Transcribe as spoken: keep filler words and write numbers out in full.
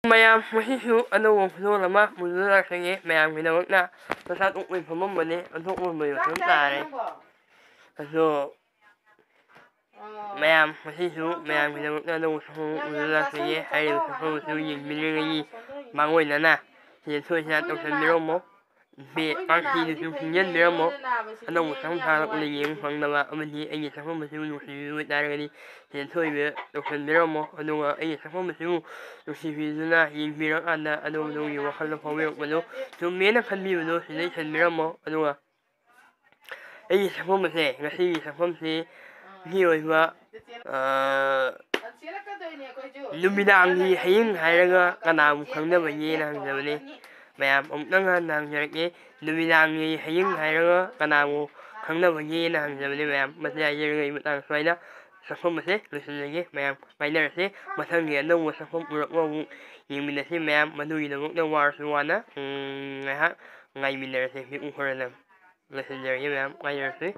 ꯃꯌꯥꯝ, ꯉꯁꯤꯁꯨ ꯑꯅꯧꯕ ꯈꯨꯗꯣꯜ ꯑꯃ ꯄꯨꯗꯨꯅ ꯂꯥꯛꯆꯒꯦ꯫ ꯃꯌꯥꯝꯒꯤꯗꯃꯛꯇ ꯃꯁꯥ ꯇꯣꯛꯄꯒꯤ ꯐꯝꯃꯝꯕꯅꯦ, ꯑꯣꯟꯊꯣꯛꯂꯝꯕ ꯌꯣꯟꯊꯣꯛ ꯇꯥꯔꯦ꯫ ꯑꯗꯣ ꯃꯌꯥꯝ, ꯉꯁꯤꯁꯨ ꯃꯌꯥꯝꯒꯤꯗꯃꯛꯇ ꯑꯅꯧꯕ ꯁꯛꯐꯝ ꯄꯨꯗꯨꯅ ꯂꯥꯛꯆꯒꯦ꯫ ꯍꯥꯏꯔꯤꯕ ꯁꯛꯐꯝ ꯑꯗꯨ ꯌꯦꯡꯕꯤꯅꯤꯡꯉꯥꯏꯒꯤ ꯃꯥꯡꯑꯣꯏꯅꯅ ꯁꯤꯗ ꯁꯣꯏꯗꯅ ꯇꯧꯁꯟꯕꯤꯔꯝꯃꯣ꯫ ꯕꯦ ꯄꯥꯡꯈꯩꯗꯨꯁꯨ ꯈꯤꯡꯖꯤꯟꯕꯤꯔꯝꯃꯣ꯫ ꯑꯅꯧꯕ ꯁꯛꯐꯝ ꯊꯥꯔꯛꯄꯗ ꯌꯦꯡꯕ ꯐꯪꯅꯕ ꯑꯃꯗꯤ ꯑꯩꯒꯤ ꯁꯛꯐꯝ ꯑꯁꯤꯕꯨ ꯅꯨꯡꯁꯤꯕꯤꯕ ꯑꯣꯏꯇꯥꯔꯒꯗꯤ ꯁꯤꯗ ꯁꯣꯏꯗꯅ ꯇꯧꯁꯟꯕꯤꯔꯝꯃꯣ꯫ ꯑꯗꯨꯒ ꯑꯩꯒꯤ ꯁꯛꯐꯝ ꯑꯁꯤꯕꯨ ꯅꯨꯡꯁꯤꯕꯤꯗꯨꯅ ꯌꯦꯡꯕꯤꯔꯀꯥꯟꯗ ꯑꯗꯣꯝ ꯑꯗꯣꯝꯒꯤ ꯋꯥꯈꯜꯗ ꯐꯥꯎꯕꯤꯔꯛꯄꯗꯨ ꯆꯨꯝꯃꯦꯅ ꯈꯟꯕꯤꯕꯗꯨ ꯁꯤꯗ ꯏꯁꯟꯕꯤꯔꯝꯃꯣ꯫ ꯑꯗꯨꯒ ꯑꯩꯒꯤ ꯁꯛꯐꯝ ꯑꯁꯦ, ꯉꯁꯤꯒꯤ ꯁꯛꯐꯝꯁꯤ ꯃꯤꯑꯣꯏꯕ, ꯑ, ꯅꯨꯃꯤꯗꯥꯡꯒꯤ ꯍꯌꯤꯡ ꯍꯥꯏꯔꯒ ꯀꯅꯥꯕꯨ ꯈꯪꯅꯕꯒꯦꯅ ꯍꯪꯖꯕꯅꯤ꯫ ꯃꯌꯥꯝ ꯑꯃꯨꯛꯇꯪ ꯍꯟꯅ ꯍꯪꯖꯔꯛꯀꯦ, ꯅꯨꯃꯤꯗꯥꯡꯒꯤ ꯍꯌꯤꯡ ꯍꯥꯏꯔꯒ ꯀꯅꯥꯕꯨ ꯈꯪꯅꯕꯒꯦꯅ ꯍꯪꯖꯕꯅꯤ꯫ ꯃꯌꯥꯝ ꯃꯁꯤ ꯍꯥꯏꯖꯔꯒ ꯑꯩ ꯃꯇꯥꯡ ꯁ꯭ꯋꯥꯏꯗ ꯁꯛꯐꯝ ꯑꯁꯦ ꯂꯣꯏꯁꯤꯜꯂꯒꯦ꯫ ꯃꯌꯥꯝ ꯄꯥꯏꯅꯔꯁꯦ꯫ ꯃꯊꯪꯒꯤ ꯑꯅꯧꯕ ꯁꯛꯐꯝ ꯎꯔꯛꯄ ꯑꯃꯨꯛ ꯌꯦꯡꯃꯤꯟꯅꯁꯤ꯫ ꯃꯌꯥꯝ ꯃꯗꯨꯒꯤꯗꯃꯛꯇ ꯋꯥꯔꯁꯨ ꯋꯥꯅ, ꯎꯝ, ꯉꯥꯏꯍꯥꯛ ꯉꯥꯏꯃꯤꯟꯅꯔꯁꯦ꯫ ꯃꯤꯄꯨꯝ ꯈꯔꯅ ꯂꯣꯏꯁꯤꯟꯖꯔꯒꯦ꯫ ꯃꯌꯥꯝ ꯄꯥꯏꯅꯔꯁꯤ꯫